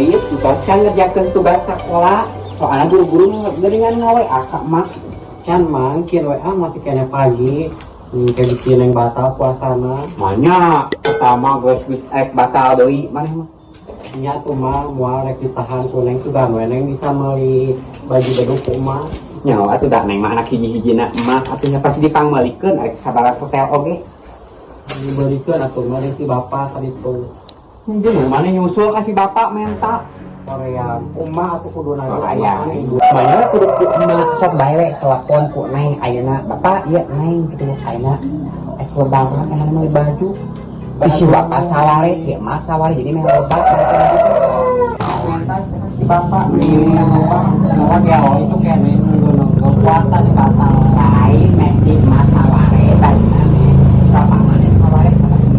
Murid entos can ngerjakeun tugas sekolah, soalnya guru-guru geuningan nga-WA ka emak. Can, Mang, kieu we ah, masih keneh pagi. Kayak bikin yang batal puasana. Manya, pertama geus geus ek batal deui maneh mah. Nya tuh mah moal rek ditahan ku Neng, sugan we Neng bisa meuli baju beduk ku emak. Nya atuh da Neng mah anak hiji-hijina emak atuh nya pasti dipangmeulikeun arek sabaraha setel oge. Dibelikeun atuh mah si bapak saditu. Jeung mana nyusul ka si bapak menta. Korea emak atuh kudu nagih. Aya ibu. Mana kudu ku emak, sok bae we telepon ku Neng ayeuna. Bapak ieu Neng kitu ayeuna. Ek lebaran kan meuli baju. Si bapak saware, ya emak saware jadi meh loba Menta si bapak ini loba. Loba ya, oh itu kene nunggu-nunggu puasa di batal. Lain meh si emak saware bajuna meh bapak mana saware sama si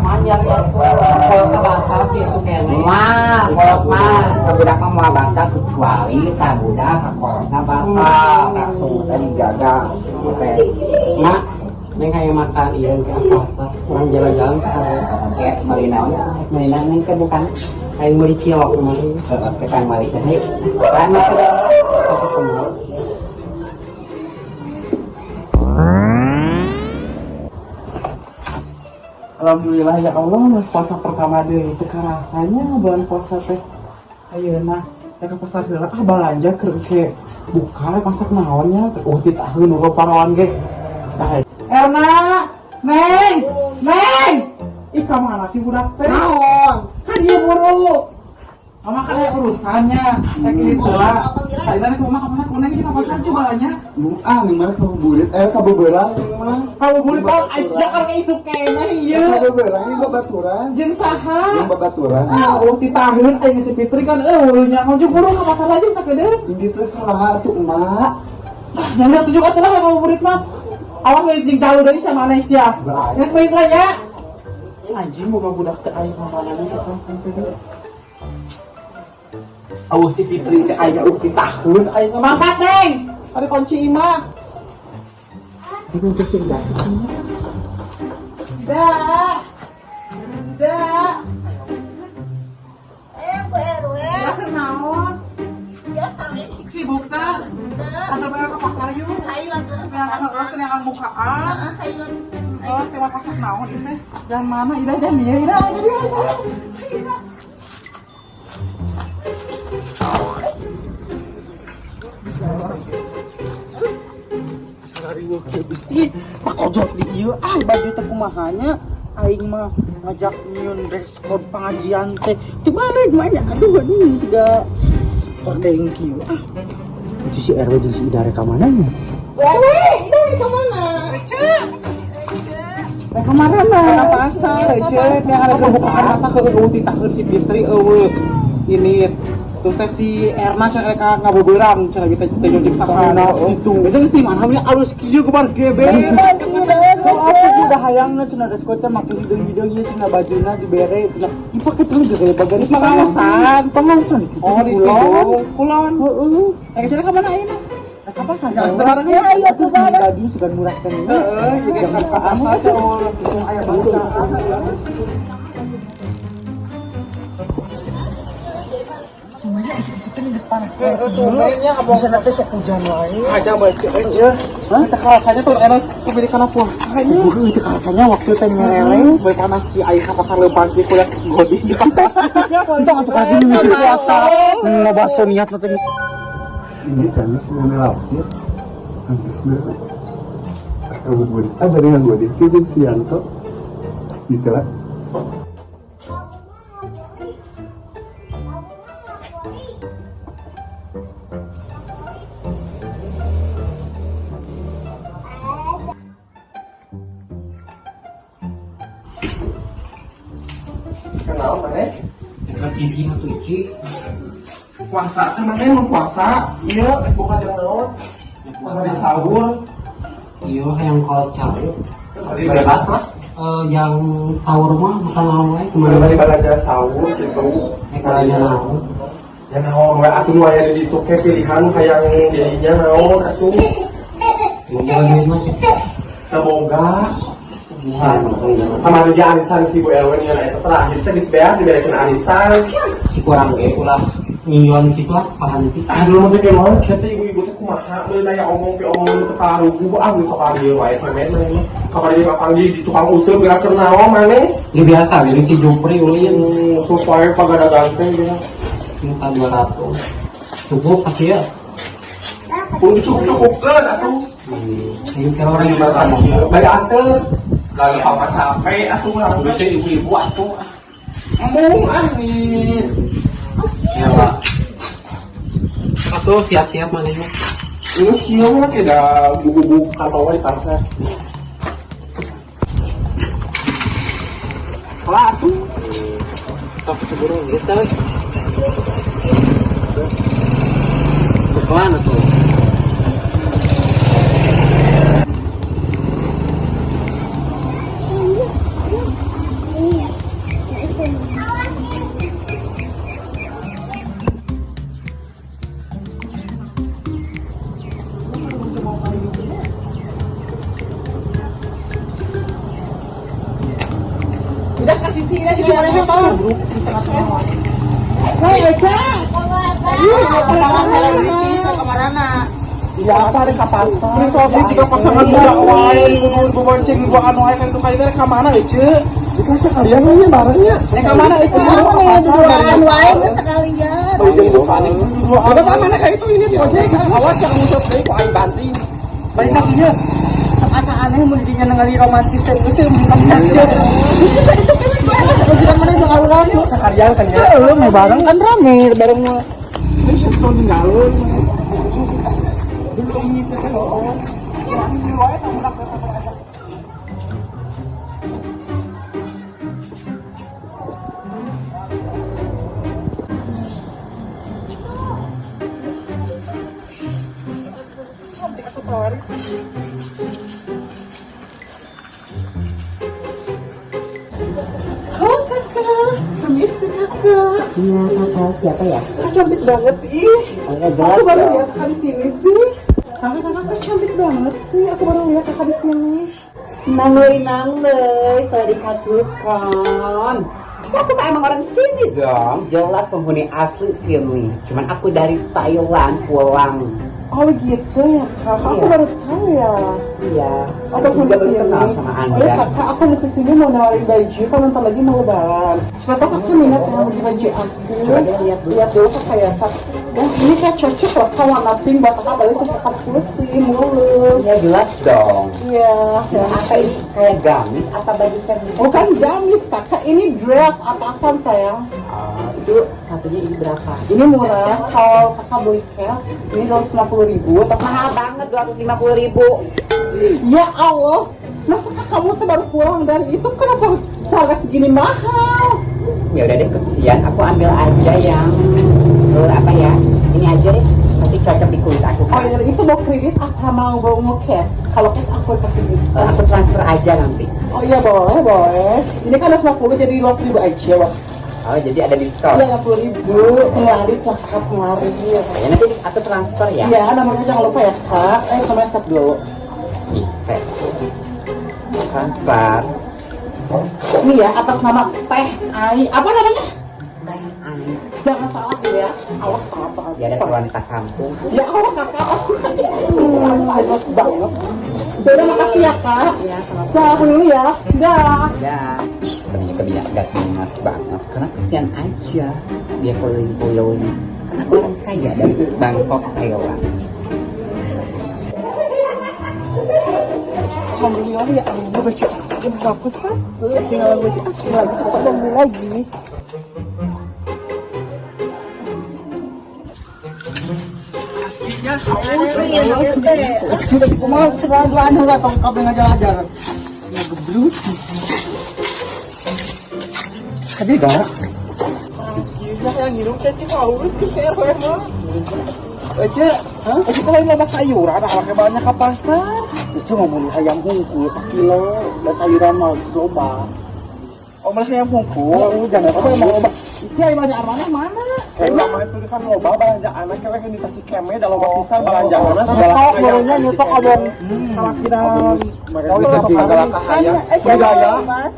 Manyar kalau batal sih itu kene. Wah, kolot mah, ka budak mah moal batal kecuali ka budak ka kolotna batal, langsung teh dijaga teh. Mak, Neng kayak makan iya ke pasar, kurang jalan-jalan ke hari. Oke, meuli naon? Meuli naon Neng teh bukan? Kayak meuli cilok kemarin. Heeh, kita meuli teh. Yuk. Kan masuk Apa semua? Alhamdulillah ya Allah, mas puasa pertama deh itu rasanya bulan puasa teh ayeuna teh ke pasar heula ah, balanja keur ke buka masak naonnya teh, oh titaheun nu parawan ge. Tah, Erna, Neng, Neng, ih ka mana sih budak teh? Naon? Kan ieu buru. Mama kan aya urusannya, teh ini heula. Tadi tadi mama ka mana ku Neng di pasar juga nya. Ah, ning mana kabuburit, eh kabubeurang ning mah. Kabuburit tong aya kan isuk keneh ieu. Kabubeurang ini babaturan. Jeung saha? Jeung babaturan. Ah, oh titaheun aing si Fitri kan eueuh nya ngojok buru ka pasar aja sakedeung. Ini teh saha atuh emak? Ah, nyanda tujuh atuh lah ngabuburit mah. Awas we jeung jalu deui sama Malaysia. Geus balik lah ya. Anjing boga budak teh aing mah mana ke kampung teh. Awas si Fitri teh aing eueuh titaheun aing mah mangkat Neng. Ada kunci imah. Dah. Dah. Eh, Bu RW. Ya naon? Biasa we. Sibuk teh. Antar bayar ke pasar yuk. Hayu atuh. Yang anak yang bukaan. Hayu. Oh, tema pasar naon itu teh? Jangan mana, Ida jangan dia, Ida, Ida, Ida, Ida. Asal kieu Gusti, pakojot di ieu ah baju teh kumahanya aing mah ngajak nyieun dress code pengajian teh. Di mana gimana? Aduh anjing siga kordeng kieu ah. Itu si RW jeung si Ida rek ka mana nya? Bu RW, Ida ka mana? Rek ka mana? Ka pasar, Ece. Yang ada bukaan masa ke eueuh titaheun si Fitri eueuh. Ini terus teh si Erna cenah rek ngabubeurang cenah kita teh jojek saha itu. Geus geus di mana we alus kieu gebar gebe. Oh, aku udah hayangna cenah dress code teh make hideung-hideung ieu cenah bajuna dibere cenah. Dipake tuh juga bagian Pengawasan. Pengawasan gitu. Oh, di kulon. Kulon. Heeh. Eh, cenah ka mana ayeuna? Rek ka pasar. Jangan sebarang Ya, ayo tuh baju sudah murah kan ini. Heeh, jadi ka pasar jauh. Langsung aya baju. Isi-isi teh geus panas. Heeh, tumbennya Bisa nanti sok hujan wae. Aja baca aja. Hah? Kita rasanya tuh enak kebeli karena puasanya. Bukan itu rasanya waktu teh nyereleng. Baik panas di air ke pasar leumpang kieu kuliah godi di pasar. Entah atuh kali ini puasa. Ngobaso niat nanti. Ini jangan semuanya lapir. Hampir sebenarnya. Kabuburit. Ah, bari ngagodin ke jeung si Yanto. Gitu lah. Kenal mana? Cici atuh Ici. Puasa kan mana mau puasa? Iya, bukan yang naon. Sama di sahur. Iya, yang kalau cau. Bebas lah. Yang sahur mah bukan naon wae kemana? Tadi balanja sahur gitu. Eh, balanja naon? Ya naon we atuh nu aya di ditu ke pilihan hayang jadinya naon asuh. Mau duit mah cek. Teu boga. Kamari ge arisan si Bu RW nya eta terakhir teh geus beak diberekeun arisan. Si kurang ge ulah ngion kitu lah pahanti. Aduh mun teh kumaha kieu teh ibu-ibu teh kumaha beun aya omong pi omong teu karugu ah geus sok ka dieu wae teh men. Kamari ge kapanggih di tukang useup geura keur naon maneh? Ini biasa we si Jupri ulin Supaya pagadagan teh geura. minta 200. Cukup pasti ya. Kudu dicukup-cukupkeun atuh. Ayo kira orang yang Masa kieu bade anteur. Lalu papa capek atuh urang Bisa ibu-ibu atuh. Embung ah nih. Ya, Pak. Atuh siap-siap manehna. Terus kieu mah da buku-buku kantongna di pasar. Lah atuh. Sok seburu geus teh. Pelan atuh. Udah kasih sih, udah sih orangnya tahu. Hei, Eca. Ya apa rek ka pasar? Ini Sofi juga pasangan budak wae, ibu bonceng ibu anu wae kan tukang rek ka mana Ece? Geus lah sekalian we nya barengnya. Rek ka mana Ece? Duaan wae geus sekalian. Udah ka mana kayak itu ini di ojek. Awas yang ngusap deui ku aing banting. Balik ka dieu. Asa aneh mun didinya ningali romantis teh geus minta sakit. Majikan mana jeung alun Sekalian kan ya. Lu mau bareng kan rame bareng mah. Ini siapa ninggalin? Belum gitu kan. Ini wae tamu nak. Cantik aku tawari. Halo kakak, permisi kakak. Iya kakak, siapa ya? Kakak cantik banget ih. Oh, jelas Aku baru dong. lihat kakak di sini sih. Kakak kakak kok cantik banget sih. Aku baru lihat kakak di sini. Nangley nangley, sorry katukan. Aku mah emang orang sini dong, jelas penghuni asli sini. Cuman aku dari Thailand pulang. Oh gitu ya kak, aku Iya. baru tahu ya. Iya. Oh, Aku aku juga baru kesini. kenal sama Oh iya Anda. kakak, aku mau kesini mau nawarin baju, kan ntar lagi mau lebaran. Siapa tahu kakak minat ya mau beli baju aku. Coba deh lihat dulu. Lihat dulu kakak ya kak. Dan ini kayak cocok loh kak warna pink buat kakak balik ke kakak putih mulus. Iya jelas dong. Iya. Ya. Apa ini kayak gamis apa baju servis? Bukan gamis kakak, ini dress atasan sayang. Oh, itu satunya ini berapa? Ini murah, kalau kakak beli cash, ini 250.000. Tapi Mahal banget 250.000. Ya Allah, masa kamu tuh baru pulang dari itu kenapa harga segini mahal? Ya udah deh kesian, aku ambil aja yang apa ya? Ini aja deh, pasti cocok di kulit aku. Oh Kan? iya, itu mau kredit atau mau cash? Kalau cash aku kasih diskon. Aku transfer aja nanti. Oh iya boleh boleh. Ini kan 250 jadi 200.000 aja, Wak. Oh jadi ada diskon. Iya 60.000, penglaris lah kak, penglaris. Ya, nanti aku transfer ya. Iya, nomornya jangan lupa ya kak. Nomornya save dulu. Ih, saya transfer. Ini ya atas nama Teh Ai. Apa namanya? Teh Ai. Jangan salah ya. Awas salah. Ya ada wanita kampung. Ya Allah kakak, awas banget. Udah makasih ya kak. Iya sama-sama. Nah, aku dulu ya. Dah. Ya. Ih, sebenarnya dia agak minat banget karena kesian aja dia keliling-keliling. Karena orang kaya dari Bangkok, Thailand. Alhamdulillah ya Allah baju aku udah bagus satu. Tinggal baju aku lagi coba dan beli lagi. Kumaha selalu anu lah tong kabeh ngajar-ajar. Ngegeblus. Tadi dah. Gila yang nginum ceci haus ke CRW mah. Ece, Ece kok lain loba sayuran, awaknya banyak ke pasar. Ece mau beli ayam hungkul sakilo, da sayuran mah geus loba. Oh, malah ayam hungkul. Oh, jangan apa emang loba. Ece ayo banyak mana mana? Kayak itu kan loba balanja anak kewe kan di Tasik keme da loba pisan balanja anak segala Nyetok barunya nyetok abong kalakinan. Segala kahayang. Budaya.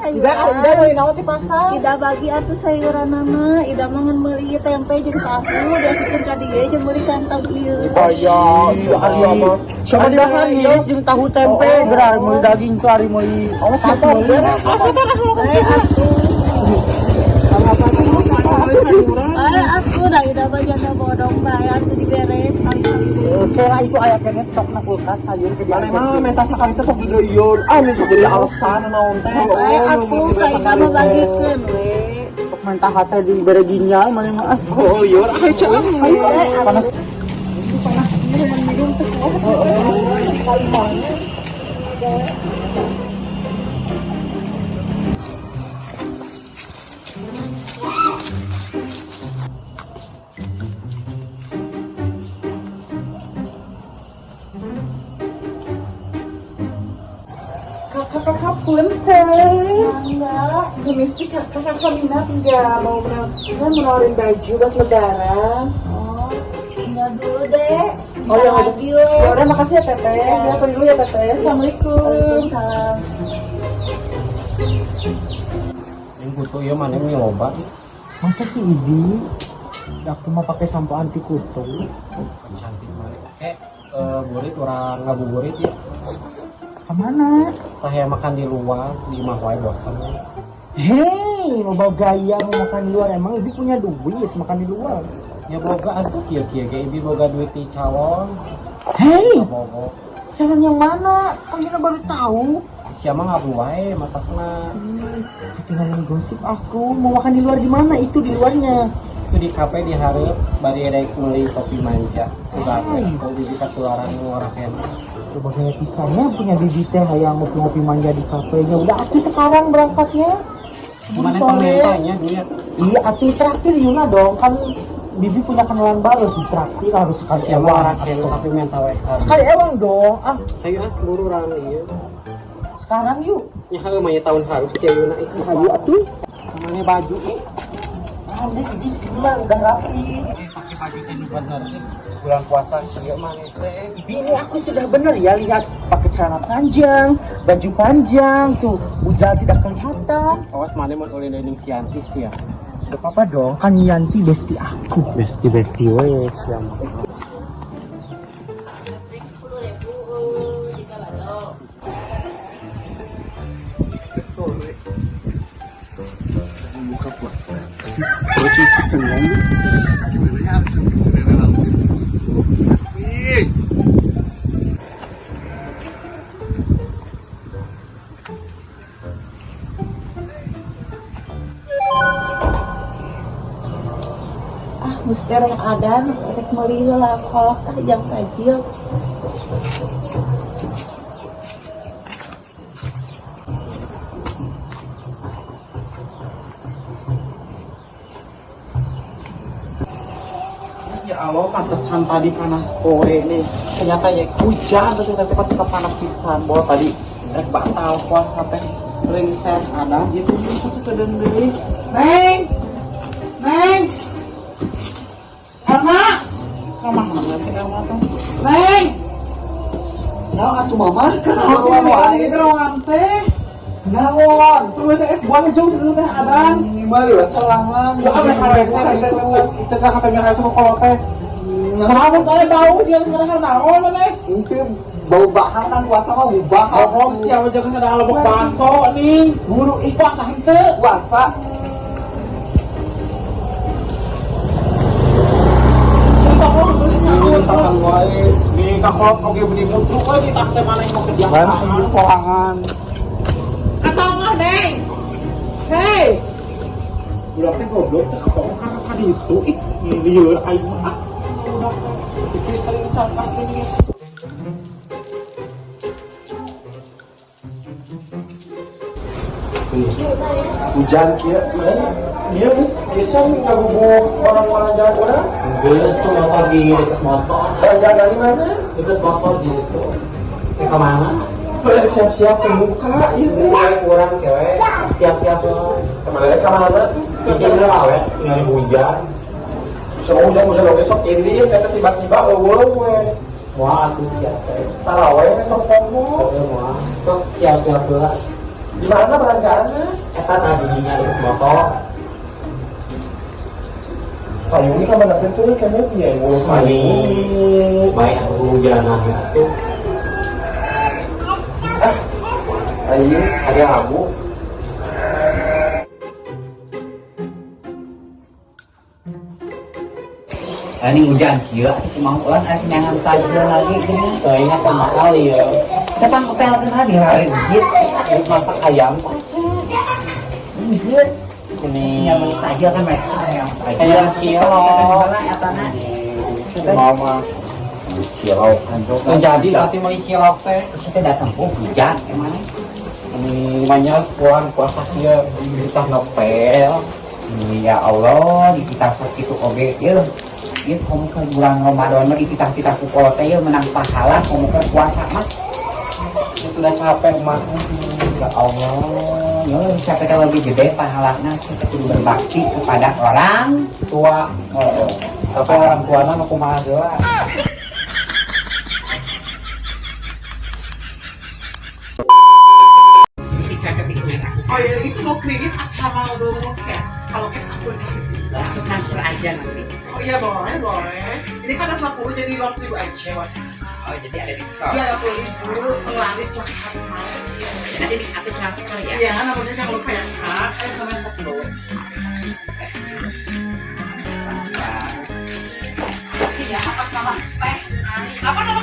Ida Ida dari naon di pasar. Ida bagi atuh sayuran mama, Ida mah ngan meuli tempe jeung tahu, diasupkeun ka dieu jeung meuli kantong ieu. Aya, iya ari apa? Siapa di bahan ieu jeung tahu tempe, geura meuli daging tuh ari meuli. Awas satu beres. Eh atuh. Eh atuh da Ida mah janda bodong bae atuh dibere sekali-kali deui. Oke lah itu aya kene stok na kulkas sayur ke Mana mah menta sakali teh sok gede ieu. Ah, nu sok gede alasan naon teh. Eh atuh ka Ida mah bagikeun we. Sok menta hate dibere ginjal mana mah. Ah. Oh, iya, ayo cek. Ayo, panas. Kakak-kakak punten. Mangga. Permisi kakak, kakak minat nggak mau menawarin baju buat lebaran? Oh, enggak dulu deh. Oh ya lagi we. Ya udah makasih ya Teteh. Ya pergi dulu ya Teteh. Assalamualaikum. Waalaikumsalam. Yang kutu ieu mana mie loba ih. Masa sih Ibi? Aku mau pakai sampo anti kutu. Cantik mana? Burit orang ngabuburit ya. Kemana? Saya makan di luar, di imah wae bosen. Hei, loba gaya mau makan di luar. Emang Ibi punya duit makan di luar? Ya boga atuh kieu-kieu ge Ibi boga duit di calon. Hei, Bogo. calon yang mana? Kok baru tahu? Siapa ngabu wae matakna. Ketinggalan gosip aku. Mau makan di luar di mana? Itu di luarnya. Itu di kafe di hareup bari rek meuli kopi manja. Udah kok bibi katularan ngorah kene. Coba kayak pisangnya punya bibi teh yang ngopi-ngopi manja di kafenya. Udah atuh sekarang berangkatnya. Gimana Sore. pemerintahnya duit? Iya atuh traktir Yuna dong. Kan bibi punya kenalan baru sih traktir harus sekali Siapa ewang. orang kene tapi minta wae. Sekali ewang dong. Ah, Ayo ah buru rame ieu. sekarang yuk. Ya heuh mah tahun harus sia Yuna ih. Ayo atuh. Mana baju ih. Ah, udah bibi segini udah rapi. Pakai baju teh nu bener ih. Bulan puasa kieu maneh teh. Bibi ini aku sudah bener ya lihat pakai celana panjang, baju panjang tuh, ujal tidak kelihatan. Awas maneh mun ulin deui si Yanti sia. Gak apa-apa dong, kan Yanti bestie aku. Besti-besti we sia mah. Sore. Mau buka puasa, tapi perut masih kenyang. Gimana ya alasan ke si Nenek Lampir? Asik. Ah, mesti rek adan, rek meuli heula kolak ah jang tajil. Ya Allah, pantesan tadi panas poe nih. Ternyata ya hujan terus tapi ketika panas pisan. Bahwa tadi rek batal puasa teh ring teh ada gitu sih suka dan deui. Neng. Neng. Alma. Kamana sih Alma teh? Neng. Nah, atuh mama. Kenapa wae geroan teh? Naon? Tuh teh es buah hijau sebelum teh adan. Mah udah sorangan. Bukan rek itu teh kata nggak suka kalau teh. Kenapa teh bau dia sekarang naon teh? Itu bau bahang kan puasa mah bau bahang. Oh, siapa jaga sedang lebok bakso nih. Buru ih Puasa henteu. puasa. Tahan wae. Nih kakolot oge beli mutruk we di tah teh mana yang mau kebiasaan. Sorangan. Katongah, Neng. Hei. Budak teh goblok teh katongah karena kaditu ih lieur aing mah ah. Budak teh pikir tadi dicangkahkeun ieu. Hujan kieu mana? Ieu geus ieu can ngabubuk orang-orang jalan urang. Geus tuh motor di dekat motor. Jalan dari mana? Dekat motor gitu. Ke mana? Udah siap-siap kebuka ieu teh. Kurang cewek siap-siap Kemana ke mana? Bikin lah we, nyari hujan. Semua hujan-hujan oge sok ini kata tiba-tiba eueuh we. Moal atuh biasa. Taraweh we tong komo. Heeh moal. Sok siap-siap heula. Gimana belanjaannya? Eta tadi nyari motor. Payung ini kan mana tuh kayaknya ya ngurus payung. Baik aku hujanan atuh. Ah, ayo ada abu. Ini hujan kieu atuh kumaha ulah aya nyangan tajil lagi gini. Teuing atuh mahal ieu. Cepan hotel teh di hari ujit Masak ayam. Ujit. Ini Yang tajil kan mereka yang tajil. Ayam cilok. Eta na. Mau mah. Cilok. Jadi berarti mau cilok teh. Terus teh datang oh hujan emang. Ini banyak puan puasa kieu bisa ngepel. Ya Allah, di kita sok itu oge ieu. Ieu komo ke bulan Ramadan mah di kita-kita ku kolot teh ieu menang pahala komo ke puasa mah. Sudah capek mah. Ya Allah, ya capek kalau lebih gede pahalana kita kudu berbakti kepada orang tua. Oh, Tapi orang tuana nu kumaha heula. Oh ya, itu mau kredit sama mau cash? Kalau cash aku kasih bisa. Aku transfer aja nanti. Oh iya boleh, boleh. Ini kan 50 jadi 200.000 aja. Oh jadi ada diskon. Iya 20.000, penglaris lah. Nanti aku transfer ya. Iya, namanya jangan lupa ya kak. Ayo sama yang satu. Iya, apa nama teh? Apa nama?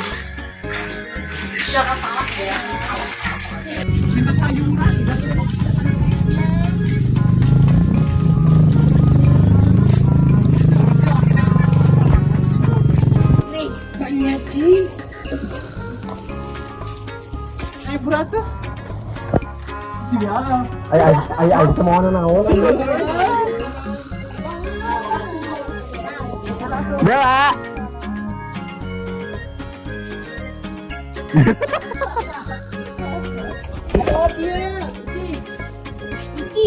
Jangan salah ya. Minta sayuran. Ay ay ay ay teu mawa naon. Bella. Oh iya, Ci. Ci.